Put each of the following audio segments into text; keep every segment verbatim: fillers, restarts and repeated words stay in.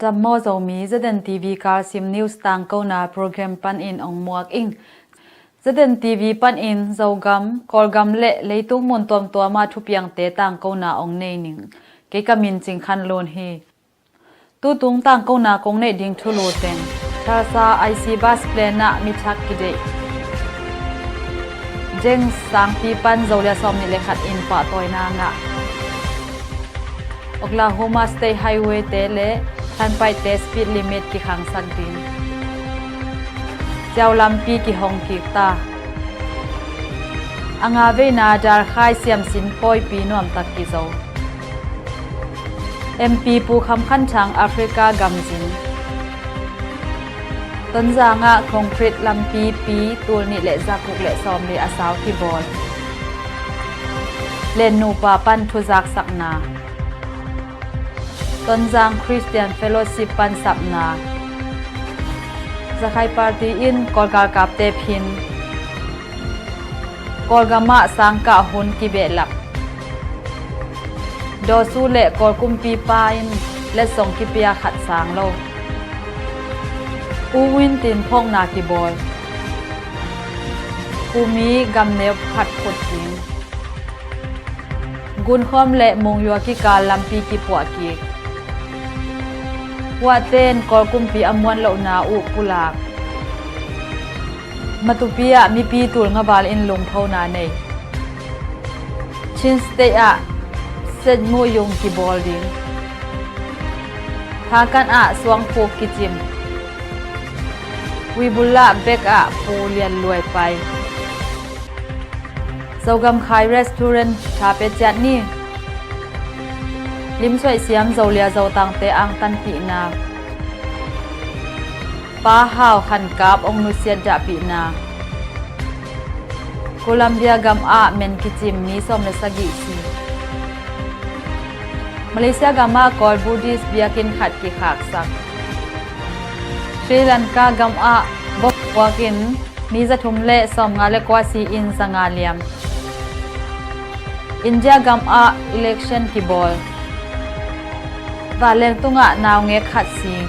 Zam maw Zomi, ZNTV Kalsim News tangkona program panin ong muak ing. ZNTV panin Zogam, Kawlgam le leitung mun tuamtuama thupiangte tangkona ong nei ning. Kei ka min Cing Khan Lun hi. Tutung tangkona kong neih ding thulu teng. Thalsa IC bus plane ah mi thak kideih. James sangpi pan Zolia sawmnih le khat in pahtawina ngah. Oklahoma State Highway te le Turnpike te speed limit kikhangsak ding. Ciau lampi kihong kik ta. A nga veina Dalkhai siamsin pawipi nuamtak kizo. MP Pu Kham Khan Thang Africa gamzin. Tonzang ah concrete lampi pi tul nih le za guk le sawmli a sau kibawl. Len nupa pan thuzaksakna. Tonzang Christian Fellowship pan sapna. Zakhai Party in Kawl galkapte phin. Kawlgam ah sangkah hun kibehlap. Dawsu le Kawl kumpipa in letsong kipia khat sang lo. U Win Tin phawkna kibawl. Pu Mi gamneu khat phut ding. Gunkhawm le Mungyua kikal lampi kipuah kik. Huahten Kawl kumpi a muan lohna uh pulak. Matupi ah mipi tul nga val in lungphona nei. Chin State ah setmu yung kibawl ding. Thakan ah suangphuk kicim. Wibullah bek ah Pu Lian Luai pai. Zogam Khai Restaurant tha pe ciat ni. Limsuaih siam Zolia Zotangte angtanpihna. Pa Hau Khan Kap ong nusiat dahpihna. Colombia gam ah men kicim mi sawm le sagih si. Malaysia gam ah Kawl Buddhist biakinn khat kikhaksak. Sri Lanka gam ah bomb puakin mi zathum le sawmnga le kua si in zanga liam. India gam ah election kibawl. Vanleng tungah naungek khat si.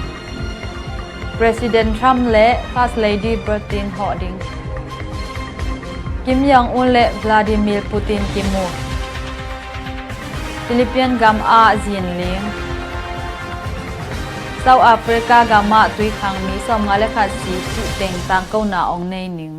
President Trump le First Lady Putin hawh ding. Kim Jong Un le Vladimir Putin kimu. Philippine gam ah zinling. South Africa gam ah tuikhang mi sawmnga le khat si cih teng tangkona ong nei ning.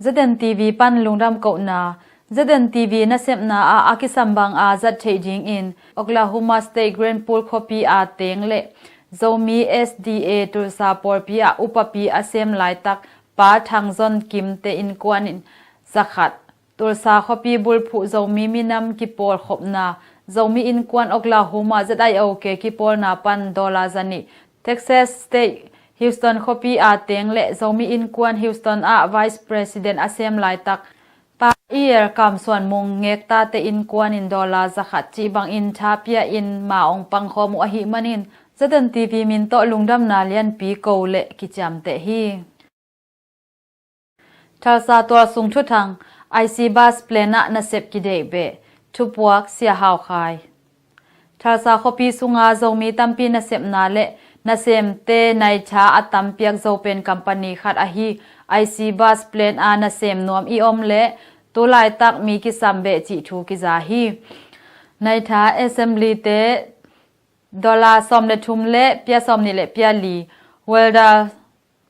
ZNTV pan lungdam kohna. ZNTV nasepna ah a kisam banga zat theih dingin Oklahoma State Grand Pool khuapi a teng le Zomi SDA Tulsa pawlpi ah upapi a sem laitak Pa Thang Zon Kim te innkuan in zakhat. Tulsa khuapi bulphuh Zomi minam kipawlkhopna Zomi Innkuan Oklahoma ZIOK kipawlna pan dollar zanih. Texas State Houston khuapi a teng le Zomi Innkuan Houston ah Vice President a sem laitak Pa E L Kam Suan Mung ngektate innkuan in dollar zakhat cih bangin tha pia in ma ong pangkhawm uh ahih manin ZNTV min tawh lungdamna lianpi ko le kiciamteh hi. Thalsa tualsung thuthang, IC bus plane ah nasep kideih beh, thupuak Sia Hau Khai. Thalsa khuapi sunga Zomi tampi nasepna le nasemte naitha a tampiak Zopen company khat ahi IC bus plane a nasem nuam i om le tulaitak mi kisam beh cih thu kiza hi. Naitha assembly te dollar sawm le thum le pia sawm nih le pia li, welder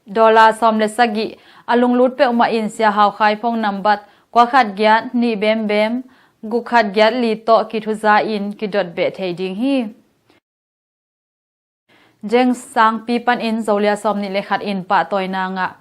dollar sawm le sagih a lunglut peuhmah in Sia Hau Khai phone nambat kua khat giat nih bembem guk khat giat li tawh kithuza in kidot beh thei ding hi. James sangpi panin Zolia sawm nih le khat in pahtawina ngah.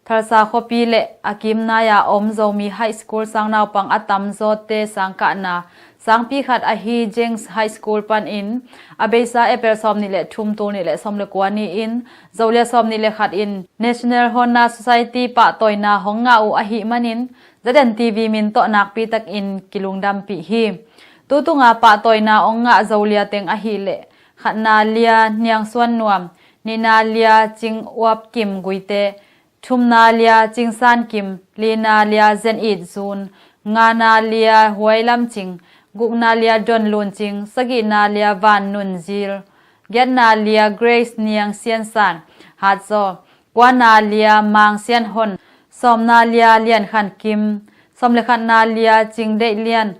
Thalsa khuapi le a kimnai-a om Zomi High School sang naupang a tamzawte sangkahna sangpi khat ahi James High School panin a beisa April sawm nih le thum tul nih le sawm le kua ni-in Zolia sawm nih le khat in National Honor Society pahtawina hong ngah uh ahih manin ZNTV min tawh nakpi takin kilungdampih hi. Tutunga pahtawina hong ngah Zolia teng ahih leh Khatna Lia Niang Suan Nuam, nihna Lia Cing Uap Kim Guite, thumna Lia Cing San Kim, lina Lia Zen It Zun, ngana Lia Huai Lam Cing, gukna Lia Don Lun Cing, sagihna Lia Van Nun Zil, giatna Lia Grace Niang Sian San, Hat Zaw, kuana Lia Mang Sian Hon, sawmna Lia Lian Khan Kim, sawm le khatna Lia Cing Deih Lian,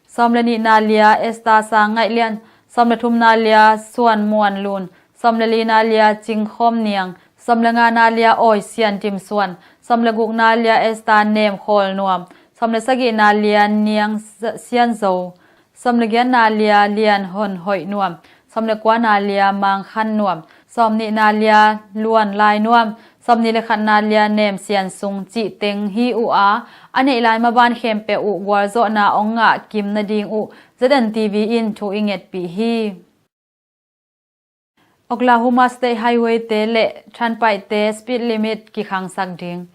sawm le nihna Lia Esther Sang Ngaih Lian, sawm le thumna Lia Suan Muan Lun, sawm le lina Lia Cing Khawm Niang, sawm le ngana Lia Awi Sian Dim Suan, sawm le gukna Lia Esther Nem Khawl Nuam, sawm le sagihna Lia Niang Sian Zo, sawm le giatna Lia Lian Hon Hoih Nuam, sawm le kuana Lia Mang Khan Nuam, sawm nihna Lia Luan Lai Nuam, sawm nih le khatna Lia Nem Sian Sung cih teng hi uh a, a neih lai maban khempeuh uh gualzawhna ong ngah kim nading uh Z N T V in thu i ngetpih hi. Oklahoma State Highway te le Turnpike te speed limit kikhangsak ding.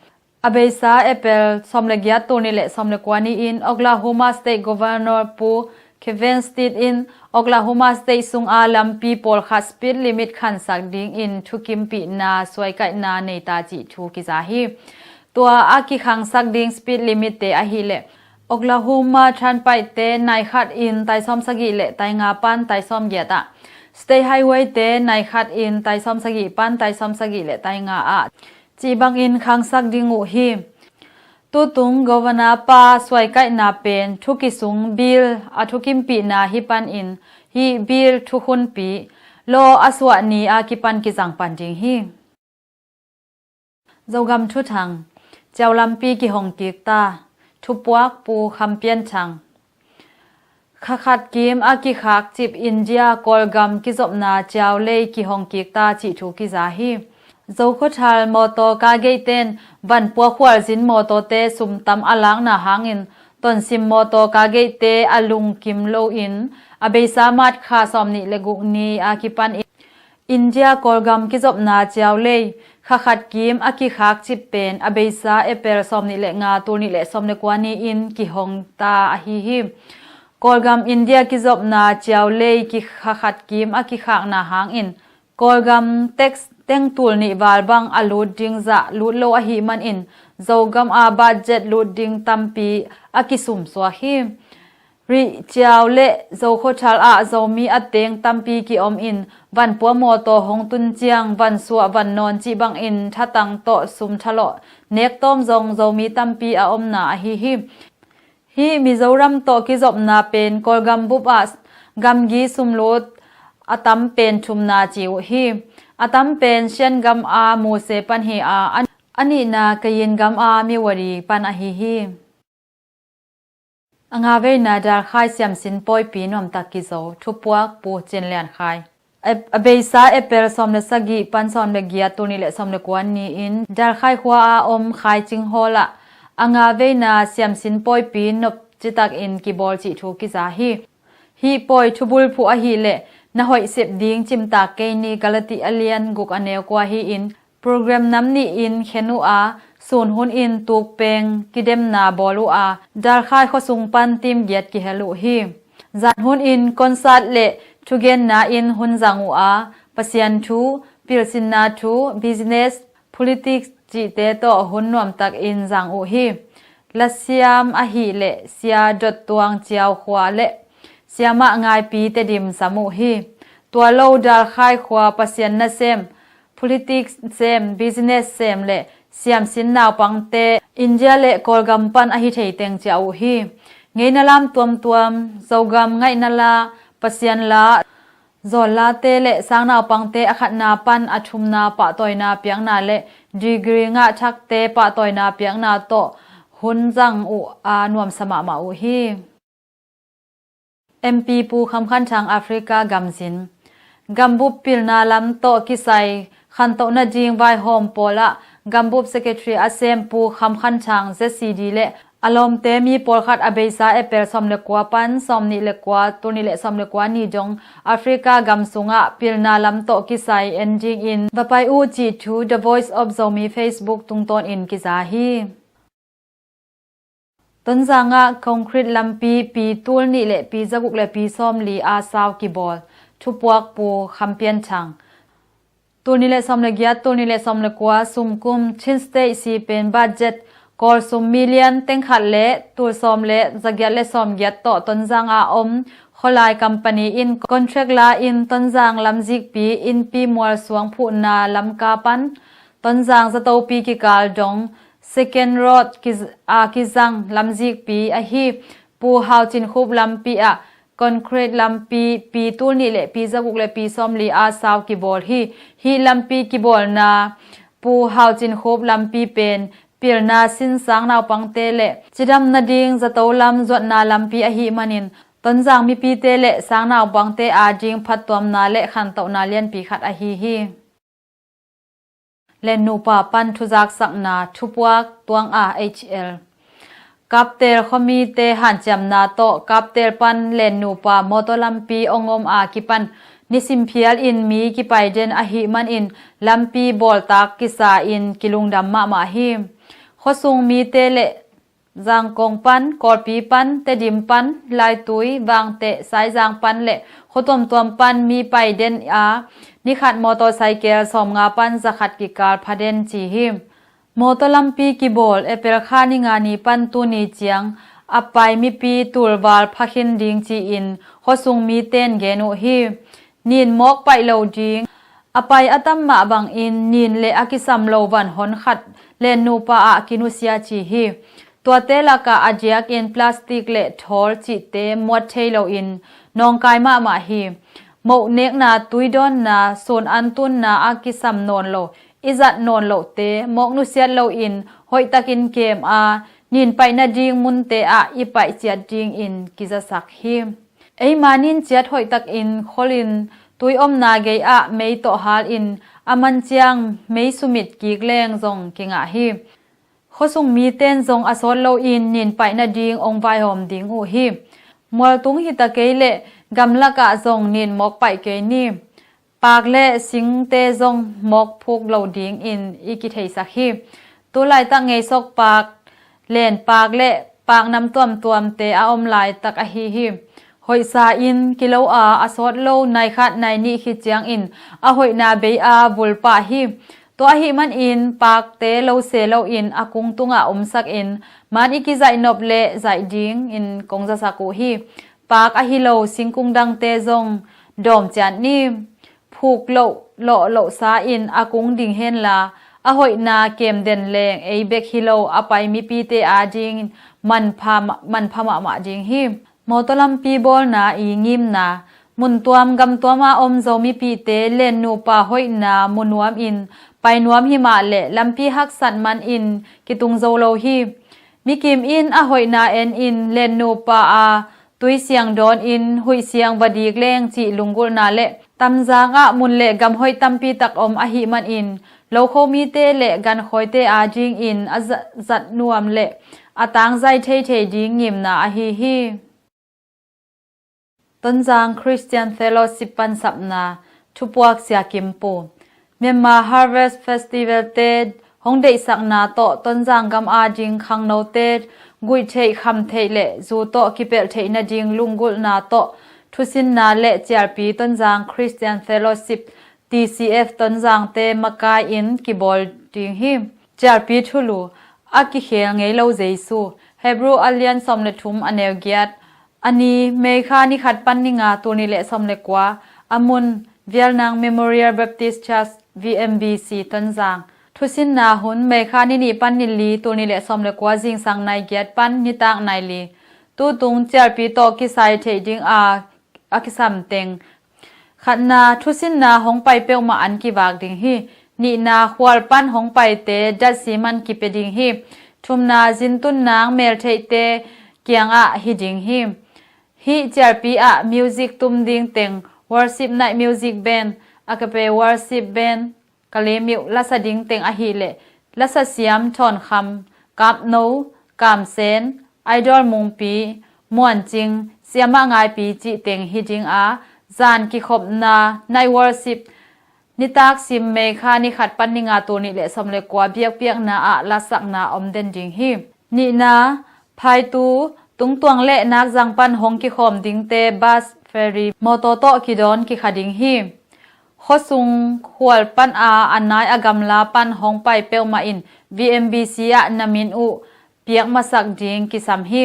A beisa April sawm le giat, tul nih le sawm le kua ni-in Oklahoma State Governor Pu Kevin Stitt in Oklahoma State sunga lampi pawlkhat speed limit khansak dingin thukimpihna suaikaihna nei ta cih thu kiza hi. Tua a kikhangsak ding speed limit te ahileh Oklahoma Turnpike te nai khat in tai sawm sagih le tai nga pan tai sawm giat ah, State Highway te nai khat in tai sawm sagih pan tai sawm sagih le tai nga ah cih bangin khangsak ding uh hi. Tutung Governor pa suaikaihna pen thu kisung bill a thukimpihna hi panin hih bill thukhunpi law a suah ni a kipan kizang pan ding hi. Zogam thuthang. Ciau lampi kihong kik ta. Thupuak Pu Kham Pian Thang. Khakhat kim a kikhak cip India Kawlgam kizopna ciau lei kihong kik ta cih thu kiza hi. Zo khuathal mawtaw ka geihten vanpua khualzin mawtawte sumtam a lakna hangin tonsim mawtaw ka geihte a lungkim loin a beisa March kha sawm nih le guk ni a kipan India Kawlgam kizopna ciau lei khakhat kim a kikhak cip pen a beisa April sawm nih le nga, tul nih le sawm le kua ni-in kihong ta ahi hi. Kawlgam India kizopna ciau lei kikhakhat kim a kikhakna hangin Kawlgam tax teng tul nih val bang a lut ding zah lut lo ahih manin Zogam a budget lut ding tampi a kisumsuak hi. Rih ciau le Zo khuathal ah Zomi a teng tampi ki-om in vanpua mawtaw hong tun ciang vansuah vannawn cih bangin thatang tawh sum thalawh nektawm zong Zomi tampi a omna ahi hi. Hih Mizoram tawh kizopna pen Kawlgam bup ah gamgi sumlut a tam pen thumna ci uh hi. A tam pen Shan gam a Muse pan hi a, a nihna Kayin gam a Miwadi pan ahi hi. A nga veina dalkhai siamsin pawipi nuamtak kizo. Thupuak Pu Cin Lian Khai. A, a beisa April sawm le sagih pan sawm le giat, tul nih le sawm le kua ni-in dalkhai khua a om Khai Cing Hall ah a nga veina siamsin pawipi nop citakin kibawl cih thu kiza hi. Hih pawi thubulphuh ahileh na hoih sep ding cimtak kei ni. Galati a lian guk a neu kua hi-in program nam nihin khen uh a, sun hun in tukpeng kidemna bawl uh a, dalkhai khuasung pan team giat kihel uh hi. Zan hun in concert le thugenna in hun zang uh a, Pasian thu, pilsinna thu, business, politics cihte tawh hun nuamtakin zang uh hi. Lasiam ahileh Sia Dot Tuang Ciau Khua le Siamah Ngaipi Tedim sam uh hi. Tua lo dalkhai khua Pasian nasem, politics sem, business sem le siamsin naupangte India le Kawlgam pan ahi thei teng ciah uh hi. Ngeina lam tuamtuam, Zogam ngaihna la, Pasian la, zawllate le sangnaupangte a khatna pan a thumna pahtawina piakna le degree ngah thakte pahtawina piakna tawh hun zang uh a nuamsa mahmah uh hi. M P Pu Kham Khan Thang Africa gamzin. Gambup pilna lam tawh kisai khantoh nading vaihawm pawl ah gambup secretary a sem Pu Kham Khan Thang Z C D le a lawmte mi pawlkhat a beisa April sawm le kua pan sawm nih le kua, tul nih le sawm le kua ni dong Africa gam sungah pilna lam tawh kisai en dingin va pai uh cih thu The Voice of Zomi Facebook tungtawnin kiza hi. Tonzang ah concrete lampi pi tul nih le pi zaguk le pi sawmli a sau kibawl. Thupuak Pu Kham Pian Thang. Tul nih le sawm le giat, tul nih le sawm le kua sumkum Chin State C pen budget Kawlsum million teng khat le tul sawm le za giat le sawm giat tawh Tonzang a om Khawlai company in contract la in Tonzang lamzikpi innpi mualsuang phuhna Lamka pan Tonzang Zatopi kikal dong second road ki, a kizang lamzikpi ahi Pu Hau Cin Khup lampi ah concrete lampi pi tul nih le pi zaguk le pi sawmli a sau kibawl hi. Hih lampi kibawlna Pu Hau Cin Khup lampi pen pilna sin sang naupangte le cidam nading zato lam zuatna lampi ahih manin Tonzang mipite le sang naupangte ading phattuamna le khantohna lianpi khat ahi hi. Lennupa pan thuzaksakna thupuak tuang a H L. Kaptel khuamite hanciamna tawh Kaptel pan Lennupa mawtaw lampi ong om a kipan nisim phial in mi kipai den ahih manin lampi bawltak kisa in kilungdam mahmah hi. Khuasung mite le Zangkong pan, Kawlpi pan, Tedim pan, Laitui, Vangteh, Saizang pan le khua tuamtuam pan mi pai den a, nikhat motorcycle sawmnga pan zakhat kikal pha den ci hi. Motor lampi kibawl April kha ni nga ni pan tuni ciang a pai mipi tulval phakhin ding ci-in khuasung miten gen uh hi. Nin mawk paih lo ding a pai a tam mah bangin nin le a kisam lo van hon khat Lennupa ah kinusia ci hi. Tuate lakah a diakin plastic le thawl cihte muat thei loin nawngkai mahmah hi. Moh nekna, tui dawnna, sun an tunna a kisam nawn lo, i zat nawn lohte mawk nusiat loin hoihtakin kem a, nin paih nading munte ah i paih ciat dingin kizasak hi. Eima nin ciat hoihtakin kholin tui omna gei ah mei tawh halin a man ciang mei sumit kik leng zong kingah hi. Khuasung miten zong a sawt loin nin paih nading ong vaihawm ding uh hi. Mualtung hita kei le gamlakah zong nin mawk paih kei ni. Paak le singte zong mawk phuk lo dingin i kitheisak hi. Tu laitak ngeisok paak, len paak le paak nam tuamtuamte a om laitak ahi hi. Hoihsa in kilo a, a sawt lo nai khat nai nih khit ciangin a hoihna bei a vul pah hi. Tua ahih manin paakte lo se loin a kung tungah omsakin man i kizaihnop le zaih dingin kong zasak uh hi. Paak ahi lo singkung dangte zong dawm ciat ni. Phuk loh lawh lohsa in a kung ding henla a hoihna kem den leng ei bek hi lo a pai mipite adingin manpha, manpha mahmah ding hi. Mawtaw lampi bawlna i ngimna. Muntuam gamtuam a om Zomipite Lennupa hoihna munuam in painuam himah le lampi haksat man in kitung zo lo hi. Mikim in a hoihna en in Lennupa a tui siang dawn in huih siang va dik leng cih lunggulhna le tamzang ah mun le gam hoih tampi tak om ahih manin lokho mite le gankhawite adingin a za-, zat nuam le a tangzai theithei ding ngimna ahi hi. Tonzang Christian Fellowship pansapna thupuak Sia Kim Pu. Myanmar Harvest Festival te hong deihsakna tawh Tonzang gam ading khangnote guih theih, kham theih le zu tawh kipelh theih nading lunggulhna tawh thusinna le cialpi Tonzang Christian Fellowship T C F Tonzangte makai in kibawl ding hi. Cialpi thulu, a kikhel ngei lo Jesu, Hebrew a lian sawm le thum a neu giat. A ni, May kha ni khat pan ni nga tul nih le sawm le kua, a mun, Vialnang Memorial Baptist Church, V M B C, Tonzang. Thusinna hun, May kha ni nih pan ni li tul nih le sawm le kua zingsang nai giat pan nitak nai li. Tutung cialpi tawh kisai theih ding a, a kisam teng. Khatna, thusinna hong pai peuhmah an kivak ding hi. Nihna, khual pan hong paite datsi man kipia ding hi. Thumna, zintun nang meltheihte kiangah hi ding hi. Hih cialpi ah music tum ding teng, worship night music band, a cappella worship band, Kalemyo lasa ding teng ahih leh lasa siam Thawnkham, Kapno, Kamsen, Idol Mungpi, Muancing, Siamah Ngaipi cih teng hi ding a, zan kikhopna night worship, nitak sim May kha ni khat pan ni nga tul nih le sawm le kua biakpiakna ah lasakna om den ding hi. Nihna, phaitu, tungtuang le nakzang pan hong kikhawm dingte bus ferry mawtaw tawh kidawn kikha ding hi. Khuasung khual pan a a nai a gamla pan hong pai peuhmah in V M B C ah na min uh piak masak ding kisam hi.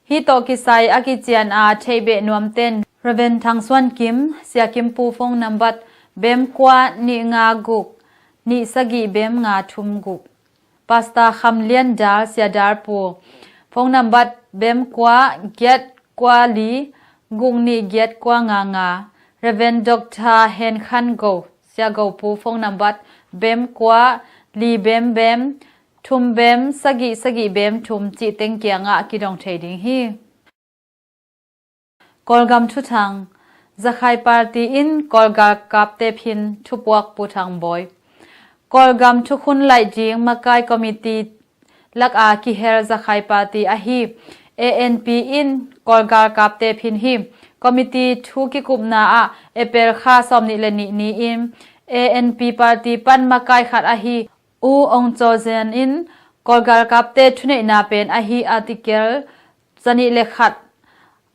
Hih tawh kisai a kician a theihbeh nuamten Rev. Thang Suan Kim, Sia Kim Pu phone number bem kua nih nga guk nih sagih bem nga thum guk. Pastor Kham Lian Dal, Sia Dal Pu, phone number bem kua giat kua li guk nih giat kua nga nga. Rev. Doctor Hen Khan Go, Sia Go Pu, phone number bem kua li bem bem thum bem sagih sagih bem thum cih teng kiangah kidong thei ding hi. Kawlgam thuthang. Zakhai Party in Kawlgalkapte phin, thupuak Pu Thang Bawi. Kawlgam thukhun laih ding makai committee lak a kihel Zakhai Party ahi A N P in Kawlgalkapte phin hi. Committee thu kikupna ah April kha sawmnih le nih ni-in A N P party pan makai khat ahi U Aung Kyaw Htet in Kawlgalkapte thuneihna pen ahi Article zanih le khat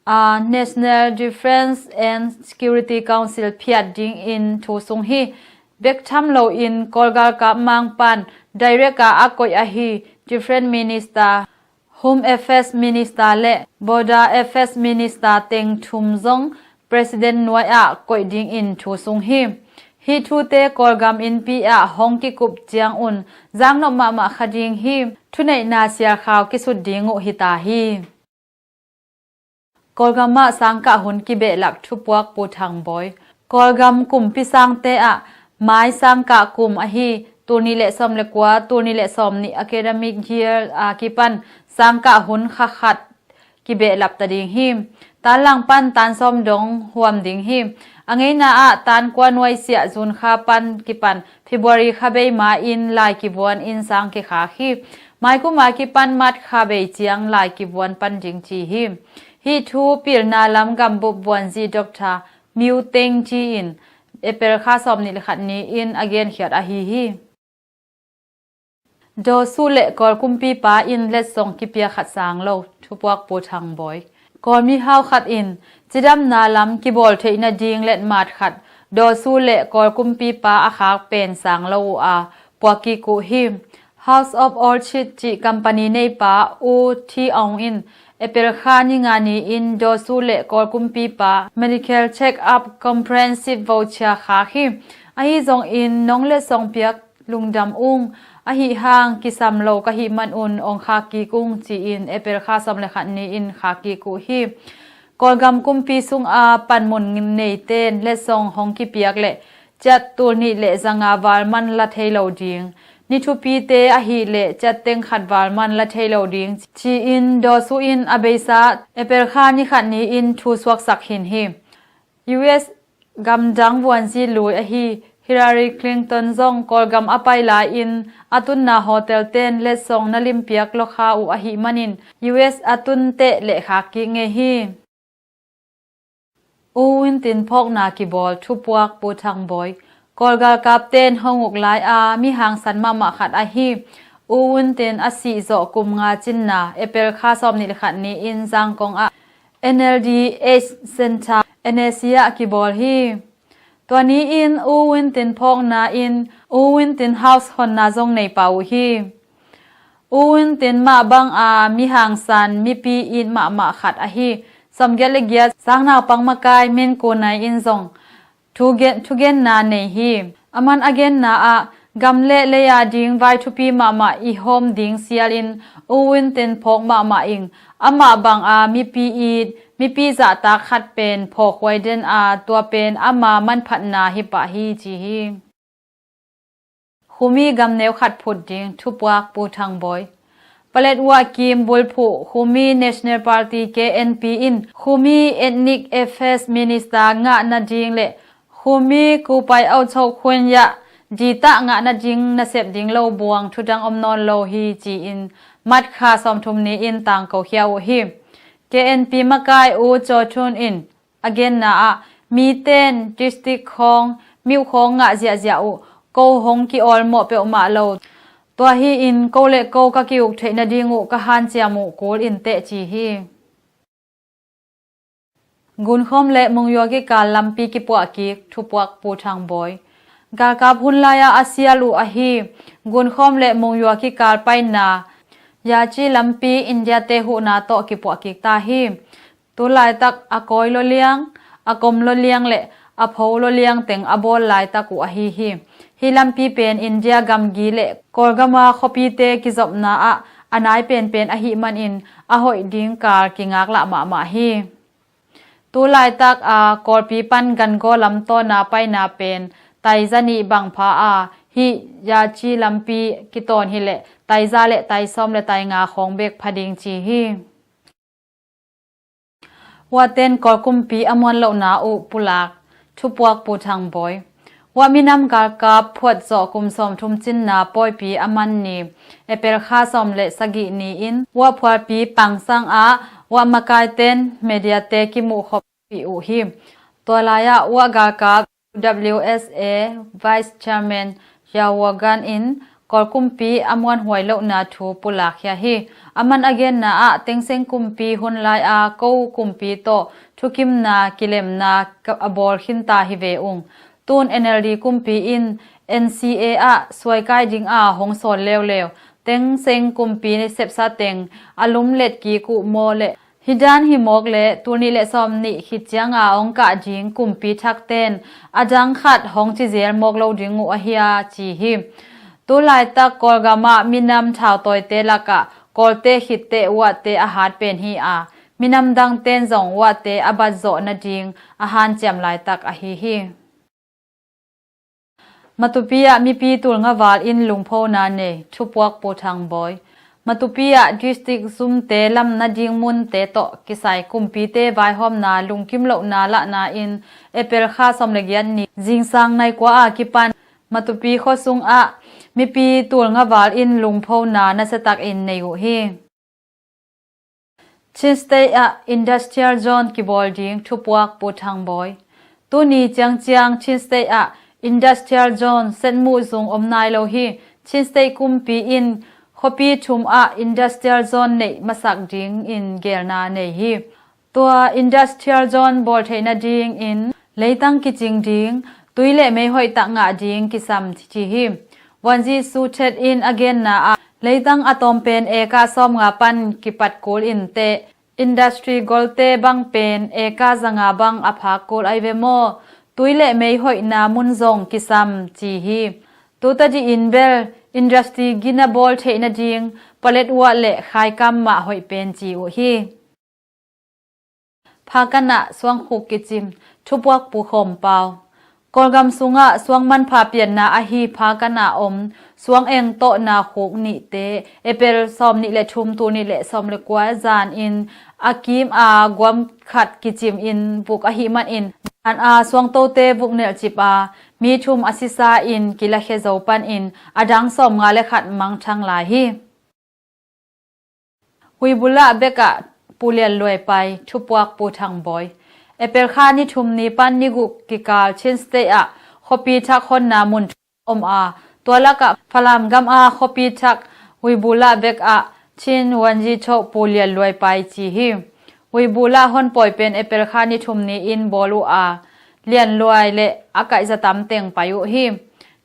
a National Defence and Security Council phiat dingin thu sung hi. Bek tham loin Kawlgalkap mang pan direct a a koih ahi Defence Minister, Home Affairs Minister le Border Affairs Minister teng thum zong President nuai ah koih dingin thu sung hi. Hih thute Kawlgam innpi ah hong kikup ciangun zaknop mahmah kha ding hi. Thuneihna sialkhau kisut ding uh hi ta hi. Kawlgam ah sangkah hun kibehlap, thupuak Pu Thang Bawi. Kawlgam kumpi sangte ah mai sangkah kum ahi tul nih le sawm le kua, tul nih le sawm nih academic year a kipan sangkah hun kha khat kibehlap ta ding hi. Tan lang pan tan sawm dong huam ding hi. A ngeina ah tan kua nuaisiah June kha pan kipan February kha bei ma-in lai kivuan in sang kikhak hi. Maikum a kipan March kha bei ciang lai kivuan pan ding ci hi. Hih thu pilna lam gambup vuanzi Doctor Miu Teng Ci in April kha sawmnih le khat ni-in a genkhiat ahi hi. Daw Su le Kawl kumpipa in letsong kipia khat sang lo, thupuak Pu Thang Bawi. Kawl mihau khat in cidamna lam kibawl theih nading letmat khat Daw Su le Kawl kumpipa a khak pen sang lo uh a, puak kik uh hi. House of Orchid cih company neipa U Thi Aung in April kha ni nga ni-in Daw Su le Kawl kumpipa medical check-up comprehensive voucher khak hi. Ahi zongin nong letsong piak lungdam ung, ahi hang kisam lo ka hih manun ong khak kik ung ci-in April kha sawm le khat ni-in khak kik uh hi. Kawlgam kumpi sunga panmun neiten letsong hong kipiak le ciat tul nih le zanga valman la thei lo ding, ni thupite ahih le ciat teng khat valman la thei lo ding ci-in Daw Su in a beisa April kha ni khat ni-in thu suaksak khin hi. U S gamdang vuanzi lui ahi Hillary Clinton zong Kawlgam a pai lai-in a tunna hotel ten letsong na limpiak lawkha uh ahih manin U S a tun teh le khak kik ngei hi. U Win Tin phawkna kibawl, thupuak Pu Thang Bawi. Kawlgalkap ten hong uk lai a mi hangsan mahmah khat ahi U Win Tin a sih zawh kum nga cinna April kha sawmnih le khat ni-in Zangkong ah N L D H Center N A C ah kibawl hi. Tua ni-in U Win Tin phawkna in U Win Tin House honna zong nei pah uh hi. U Win Tin mah banga mi hangsan mipi it mahmah khat ahi sawmgiat le giat sang naupang makai Min Ko Naing in zong thugen, thugenna nei hi. Aman a genna ah gam le lei a ding vai thupi mahmah i hawm ding sialin U Win Tin phawk mahmah ing. Amah banga mipi it, mipi zahtak khat pen phawkhuai den a, tua pen ama manphatna hi pah hi ci hi. Khumi gamneu khat phut ding, thupuak Pu Thang Bawi. Paletwa kim bulphuh Khumi National Party K N P in Khumi Ethnic Affairs Minister ngah nading le Khumi Kupai Aw Chok Khun Yah ditah ngah nading nasep ding lo buang thudang om nawn lo hi ci-in March kha sawmthum ni-in tangko khia uh hi. K N P makai U Caw Thun in a genna ah miten district khawng, myuh khawng ngah ziahziah uh, ko hong ki-awlmawh peuhmah lo. Tua hi-in ko le ko ka ki-uk theih nading uh ka hanciam uh kul in teh ci hi. Gunkhawm le Mungyua kikal lampi kipuah kik, thupuak Pu Thang Bawi. Galkap hun lai-a a sial uh ahi Gunkhawm le Mungyua kikal paina Yaci lampi India-te huhna tawh kipuah kik ta hi. Tu laitak a kawi lawliang, a kom lawliang le a pho lawliang teng a bawl laitak uh ahi hi. Hih lampi pen India gamgi le Kawlgama khuapite kizopna ah a nai penpen ahih manin a hoih ding kal kingaklah mahmah hi. Tu laitak a Kawlpi pan Gangaw lam tawn a paina pen taiza nih bang pha a, hih Yaci lampi kitawn hileh taiza le taisawm le tainga khawng bek pha ding ci hi. Huaten Kawl kumpi a muan lohna uh pulak, thupuak Pu Thang Bawi. Huah minam galkap phuatzawh kum sawmthum cinna pawipi a man ni, April kha sawm le sagih ni-in huah phualpi pangsang ah huah makaiten mediate kimuh khawmpih uh hi. Tua lai-ah huah galkap W S A Vice Chairman Yao Wagan in Kawl kumpi a muanhuai lohna thu pulakkhia hi. Aman a genna ah Thein Sein kumpi hun lai-a ko kumpi tawh thukimna kilemna ka, a bawl khinta hi ve ung. Tun N L D kumpi in N C A ah suaikai dinga hong sawl leuleu Thein Sein kumpi sepsa teng a lumlet kik uh maw le, hih dan hi mawk le tul nih le sawm nih khit cianga hong kah ding kumpi thakten a dang khat hong ci zel mawk lo ding uh ahi a ci hi. Tu laitak Kawlgamah minam thautawite lakah Kawlte khitteh huahte a hat pen hi a, minam dangten zong huahte a batzawh nading a hanciam laitak ahi hi. Matupi ah mipi tulngaval in lungphona nei, thupuak Pu Thang Bawi. Matupi ah district zumte lam nading munte tawh kisai kumpite vaihawmna lungkim lohna lahna in April kha sawm le giat ni zingsang nai kua a kipan Matupi khuasung ah mipi tulngaval in lungphona nasiatakin nei uh hi. Chin State ah Industrial Zone kibawl ding, thupuak Pu Thang Bawi. Tuni ciangciang Chin State ah Industrial Zone setmuh zung om nai lo hi. Chin State kumpi in khuapi thum ah Industrial Zone neih masak dingin gelna nei hi. Tua Industrial Zone bawl theih nadingin leitang kicing ding, tui le mei hoihtak ngah ding kisam ci hi. Wanzi Suthet in a genna ah leitang a tawm pen eka sawmnga pan kipat kul inteh, industry golte bang pen eka zanga bang a phak kul ai ve maw? Tui le mei hoihna mun zong kisam ci hi. Tuta dihin bel industry gina bawl theih nading palet uah le khaikam mah hoih pen ci uh hi. Phakanah suangkhuk kicim, thupuak Pu Khawm Pau. Kawlgam sungah suang manpha pianna ahi Phakanah om suang eng tawhna khuk nihte April sawm nih le thum, tul nih le sawm le kua zan in a kim a guam khat kicim in vuk ahih manin zan a suangtote vuk nelhcip a mi thum a sisa in kilakhia zo panin a dang sawmnga le khat mangthang lai hi. Huibulah bekah Pu Lian Luai pai, thupuak Pu Thang Bawi. April kha ni thum ni pan ni guk kikal Chin State ah khuapi thak honna mun thum om a, tua lakah Falam gam a khuapi thak Huibulah bekah Chin Wanzi Cho Pu Lian Luai pai ci hi. Huibulah honpawi pen April kha ni thum ni in bawl uh a, Lian Luai le a kaihza tam teng pai uh hi.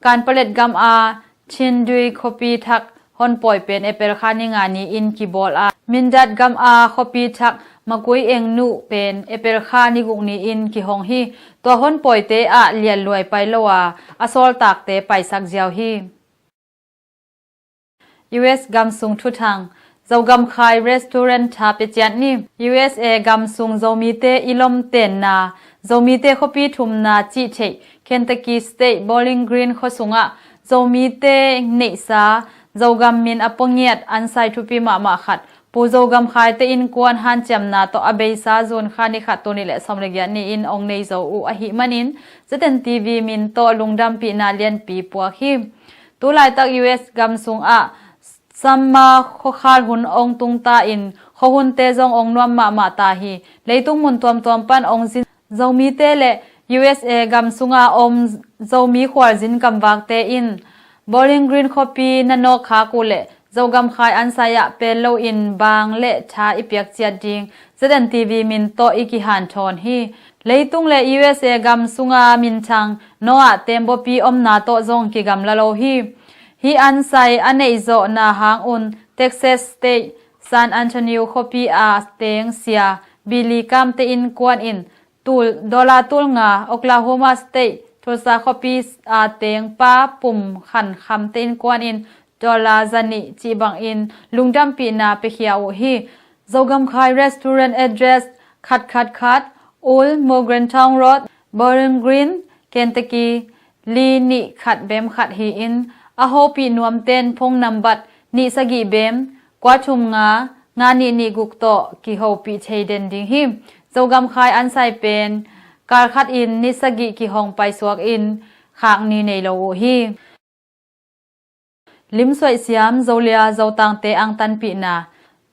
Kanpalet gam a Chin Dui khuapi thak honpawi pen April kha ni nga ni in kibawl a, Mindat gam a khuapi thak Makui Eng Nuh pen April kha ni guk ni in kihong hi. Tua honpawite ah Lian Luai pai lo a, a sawltakte paisak ziau hi. U S gam sung thuthang. Zogam Khai Restaurant tha pia ciat ni. U S A gam sung Zomite i lomtenna, Zomite khuapi thumna cih theih Kentucky State Bowling Green khua sungah Zomite neihsa, Zogam min a pua ngiat ansai thupi mahmah khat Pu Zogam Khaite innkuan hanciamna tawh a beisa June kha ni khat, tul nih le sawm le giat ni in ong nei zo uh ahih manin Z N T V min tawh lungdampihna lianpi puak hi. Tu laitak U S gam sungah Summer khuakhal hun ong tung ta in khuahunte zong ong nuam mahmah ta hi. Leitung mun tuamtuam pan ong zin Zomite le U S A gam sunga om Zomi khualzin gamvakte in Bowling Green khuapi na nawk khak uh leh Zogam khai ansai ah pel lo in bang le tha i piak ciat ding Z N T V min tawh i kihanthawn hi. Leitung le U S A gam sunga minthang Noah Tembaw pi omna tawh zong kigamla lo hi. Hih ansai a neihzawhna hang un Texas State San Antonio khuapi a teng sia Billy Kam te innkuan in tul, dollar tul nga, Oklahoma State Tulsa khuapi a teng pa Pum Khan Kham te innkuan in dollar zanih cih bangin lungdampihna piakhia uh hi. Zogam khai restaurant address khat khat khat, Old Morgantown Road, Bowling Green, Kentucky, li nih khat bem khat hi-in, a hopih nuamten phone nambat nih sagih bem kua thum nga nga nih nih guk tawh kihopih thei den ding hi. Zogam khai ansai pen kal khat in ni sagih kihong paisuak in khak ni nei lo uh hi. Limsuaih siam Zolia Zotangte angtanpihna.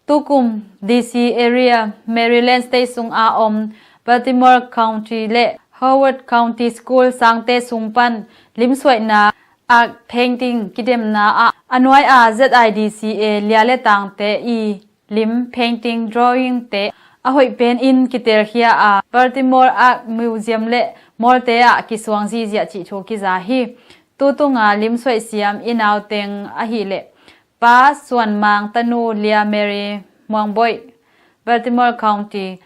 Tukum D C area, Maryland State sung a om Baltimore County le Howard County School sangte sung pan limsuaihna art painting kidemna ah a nuai a Z I D C A lia le tangte i lim, painting, drawing te a hoih pen in kitelkhia a, Baltimore Art Museum le mawlte ah kisuang zihziah cih thu kiza hi. Tutunga limsuaih siam i nauteng ahileh Pa Suan Mang tanu Lia Mary Muangboih, Baltimore County,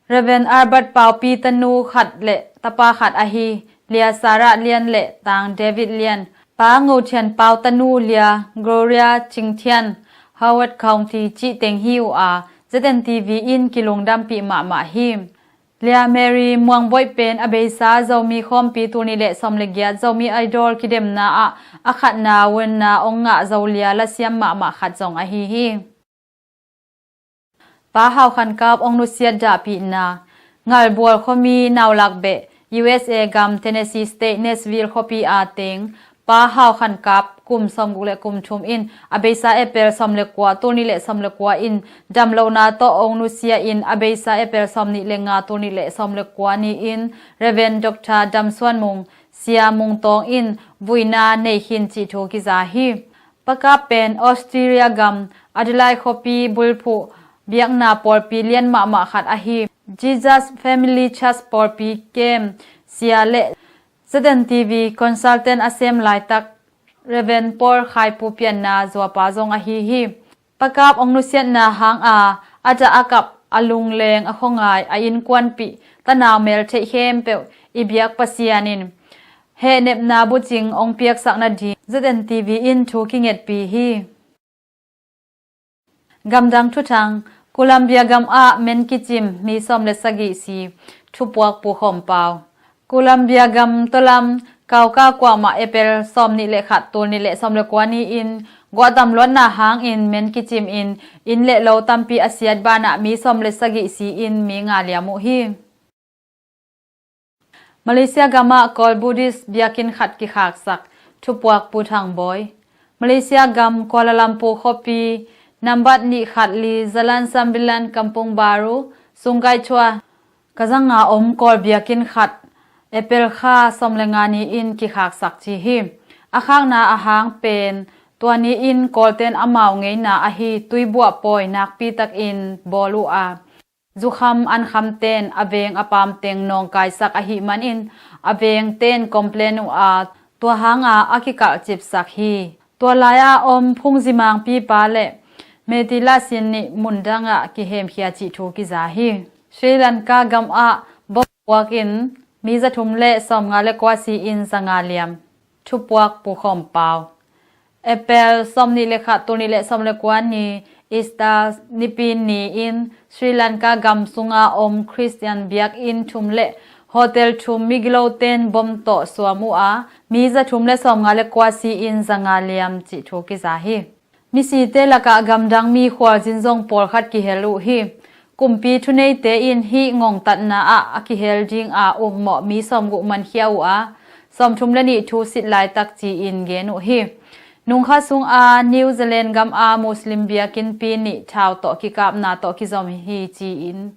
Reverend Albert Paupi tanu khat le tapa khat ahi Lia Sarah Lian le Tang David Lian, Pa Ngo Thian Pau tanu Lia Gloria Cing Thian, Howard County cih teng hi uh a, Z N T V in kilungdampih mahmah hi. Lia Mary Muangboih pen a beisa Zomi Khawmpi tul nih le sawm le giat Zomi Idol kidemna ah a khatna vuanna ong ngah Zolia lasiam mahmah khat zong ahi hi. Pa Hau Khan Kap ong nusiat dahpihna. Ngalbual khuami Naulak beh, U S A gam, Tennessee State, Nashville khuapi a teng Pa Hau Khan Kap kum sawmguk le kum thum in a beisa April sawm le kua, tul nih le sawm le kua in damlohna tawh ong nusia in a beisa April sawm nih le nga, tul nih le sawm le kua ni-in Reverend Doctor Dam Suan Mung, Sia Mung Tawng in vuina nei khin cih thu kiza hi. Pa Kap pen Australia gam, Adelaide khuapi bulphuh biakna pawlpi lian mahmah khat ahi Jesus Family Church pawlpi kem sia le Z N T V consultant a sem laitak Reverend Paul Khai Pu Pianna zuapa zong ahi hi. Pa Kap ong nusiatna hang a, a dah a kap, a lungleng, a khuangai, a innkuanpih, tanau mel theih khempeuh i biak Pasian in hehnepna bucing ong piaksak nading Z N T V in thu kingetpih hi. Gamdang thuthang. Colombia gam ah men kicim mi sawm le sagih si. Thupuak Pu Khawm Pau. Colombia gam tualam Cauca kuamah April sawm nih le khat, tul nih le sawm le kua ni-in guahtam luatna hangin men kicim in inn le lo tampi a siat banah mi sawm le sagih si-in mi nga liam uh hi. Malaysia gamah Kawl Buddhist biakinn khat kikhaksak. Thupuak Pu Thang Bawi. Malaysia gam Kuala Lumpur khuapi nambat nih khat li Jalan Sembilan Kampung Baru, Sungai Chua, ka zanga om Kawl biakinn khat April kha sawm le nga ni-in kikhaksak ci hi. A khakna ahang pen tua ni-in Kawlten amau ngeina ahi tuibuah pawi nakpitakin bawl uh a, zukham ankhamten a veng a paamteng nawngkaisak ahih manin a vengten complain uh a, tua hanga a kikalhcipsak hi. Tua lai-a om phungzimang pipa le meitei lasin nih mundangah kihemkhia cih thu kiza hi. Sri Lanka gamah bom puakin mi zathum le sawmnga le kua si-in zanga liam. Thupuak Pu Khawm Pau. April sawm nih le khat, tul nih le sawm le kua ni, Easter nipi ni-in Sri Lanka gam sunga om Khristian biakinn thum le hotel thum migiloten bom tawh suam uh a, mi zathum le sawmnga le kua si-in zanga liam cih thu kiza hi. Misite lakah gamdang mi khualzin zong pawlkhat kihel uh hi. Kumpi thuneite in hih ngongtatna ah a kihel dinga upmawh mi sawmguk mankhia uh a, sawmthum le nih thu sit laitak ci-in gen uh hi. Nungkha sunga New Zealand gama Muslim biakinnpi nih thau tawh kikapna tawh kizom hi ci-in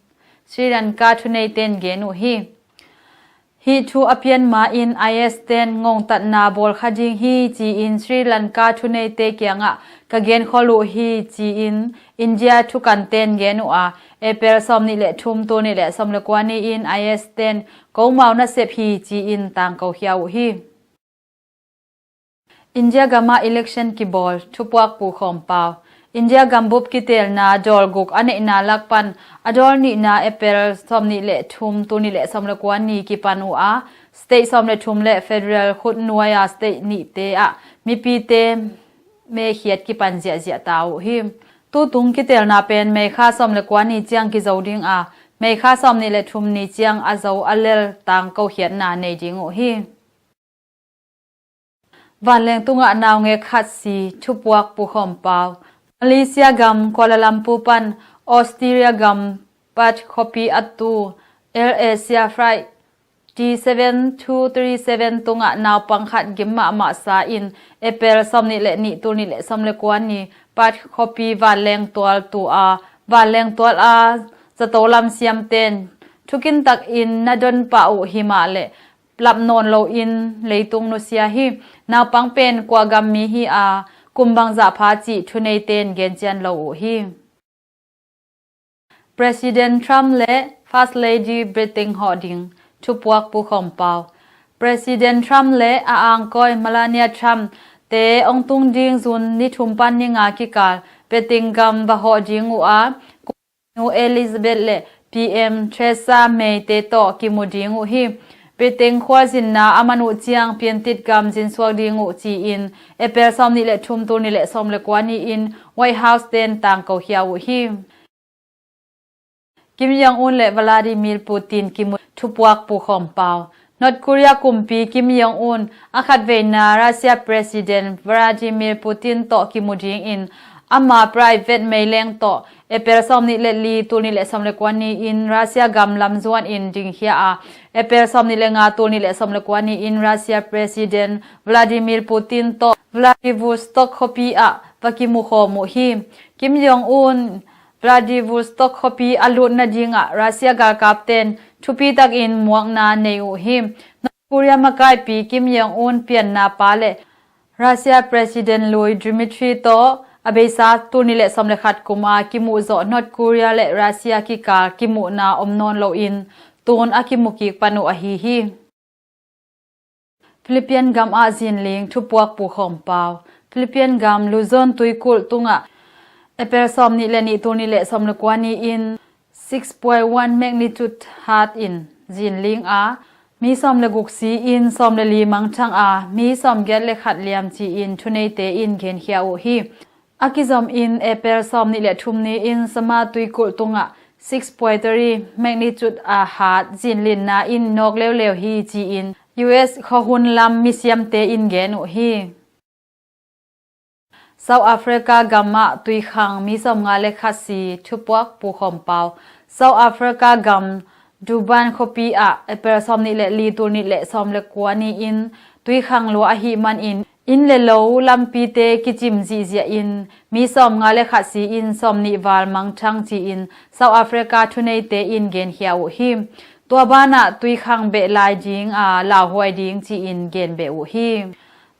Sri Lanka thuneiten gen uh hi. Hih thu a pian ma-in I S ten ngongtatna bawl kha ding hi ci-in Sri Lanka thuneite kiangah ka genkhol uh hi ci-in India thukanten gen uh a, April sawmnih le thum, tul nih le sawm le kua ni-in I S ten komau nasep hi ci-in tangko khia uh hi. India gamah election kibawl, thupuak Pu Khawm Pau. India gambup kiteelna dawl guk a neihna lak pan a dawl nihna April sawmnih le thum, tul nih le sawm le kua ni kipan uh a, state sawm le thum le federal khut nuai-a state nihte ah mipite mekhiat kipan ziahziah ta uh hi. Tutung kiteelna pen May kha sawm le kua ni ciang kizo ding a, May kha sawmnih le thum ni ciang a zo a lel tangko khiatna nei ding uh hi. Vanleng tungah naungek khat si, thupuak Pu Khawm Pau. Malaysia gam Kuala Lumpur pan Australia gam Perth khuapi a tu Air Asia Flight T seven two three seven tungah naupang khat gim mahmah sa in April sawmnih le nih, tul nih le sawm le kua ni Perth khuapi vanleng tual tu a, vanleng tual a zato lam siamten thukin takin na don pah uh himah le lap nawn loin leitung nusia hi. Naupang pen kua gam mi hi a, kum bangzah pha cih thuneiten gencian lo uh hi. President Trump le First Lady Britain hawh ding, thupuak Pu Khawm Pau. President Trump le a angkawi Melania Trump te ong tung ding June ni thum pan ni nga kikal Britain gam va hawh ding uh a, Nu Elizabeth le P M Theresa May te tawh kimu ding uh hi. Britain khualzinna a man uh ciang piantit gam zinsuak ding uh ci-in April sawmnih le thum, tul nih le sawm le kua ni-in White House ten tangko khia uh hi. Kim Jong Un le Vladimir Putin kimu, thupuak Pu Khawm Pau. North Korea kumpi Kim Jong Un a khatveina Russia President Vladimir Putin tawh kimu dingin ama private meileng tawh April sawmnih le li, tul nih le sawm le kua ni-in Russia gam lam zuanin dingkhia a, April sawmnih le nga, tul nih le sawm le kua ni-in Russia President Vladimir Putin tawh Vladivostok khuapi ah va kimu khawm uh hi. Kim Jong Un Vladivostok khuapi a lut nadingah Russia galkapten thupitakin muakna nei uh hi. North Korea makaipi Kim Jong Un pianna pa le Russia President lui Dmitry tawh a beisa tul nih le sawm le khat kum a kimuh zawh North Korea le Russia kikal kimuhna om nawn loin tun a kimu kik pan uh ahi hi. Philippine gam ah zinling, thupuak Pu Khawm Pau. Philippine gam Luzon tuikulh tungah April sawmnih le nih, tul nih le sawm le kua ni-in six point one magnitude hat in zinling a, mi sawm le guk si-in sawm le li mangthang a, mi sawmgiat le khat liam ci-in thuneite in genkhia uh hi. A kizomin April sawmnih le thum ni-in Sama tuikulh tungah six point three magnitude a hat zinlinna in nawk leuleu hi ci-in U S khuahun lam misiamte in gen uh hi. South Africa gamah tuikhang, mi sawmnga le khat si, thupuak Pu Khawm Pau. South Africa gam Durban khuapi ah April sawmnih le li, tul nih le sawm le kua ni-in tuikhang lua ahih manin inn le lo lampite kicim zihziah in mi sawmnga le khat si-in sawmnih val mangthang ci-in South Africa thuneite in genkhia uh hi. Tua banah tuikhang beh lai ding a lauhuai ding ci-in gen beh uh hi.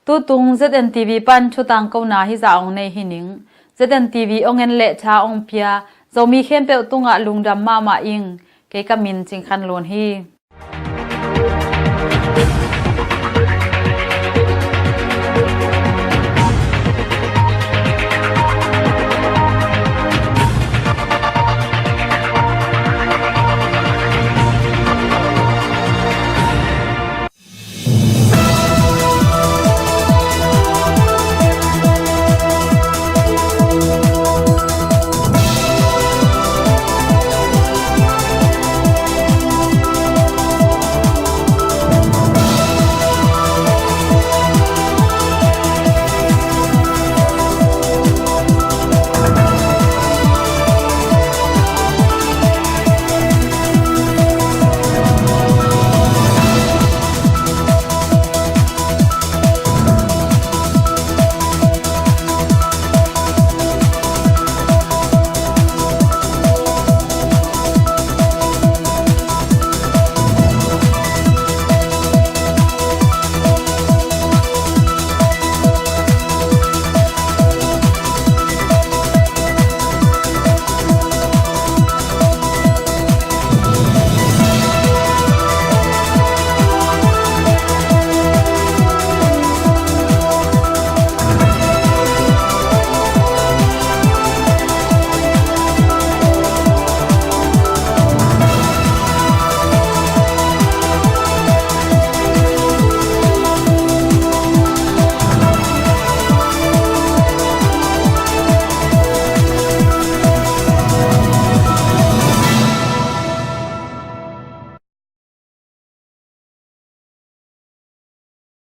Tutung Z N T V pan thutangkona hizah ong nei hi ning. Z N T V ong en le tha ong pia Zomi khempeuh tungah lungdam mahmah ing. Kei ka min Cing Khan Lun hi.